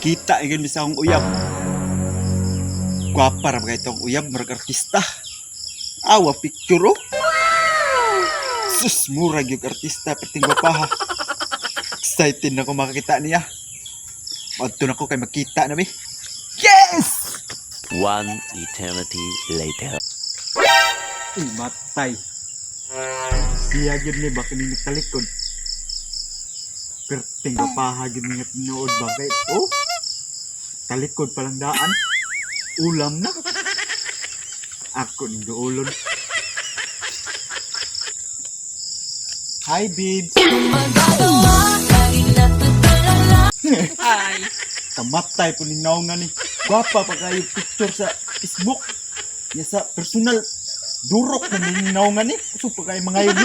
Kita gyud mi sa akong uyab. Gwapa ra ba kaayo tong uyab, murag artista. Awa picture oh. Sus, mura gyud artista perting gwapaha. Excited na ko makakita niya. Adto na ko kay makita na mi. Yes! One eternity later. Uy, matay. Siya gyud ni ba kini nagtalikod. Perting gwapaha gyud ni nga tinuod ba kay oh. Talikod pa lang daan. Ulam na. Ako ning duolon. Hi, babes. Ay. Kamatay po ni nga ni. Gwapa pa kayo picture sa Facebook. Ya sa personal durok na ni nga ni. Uso pa kayo mga yun.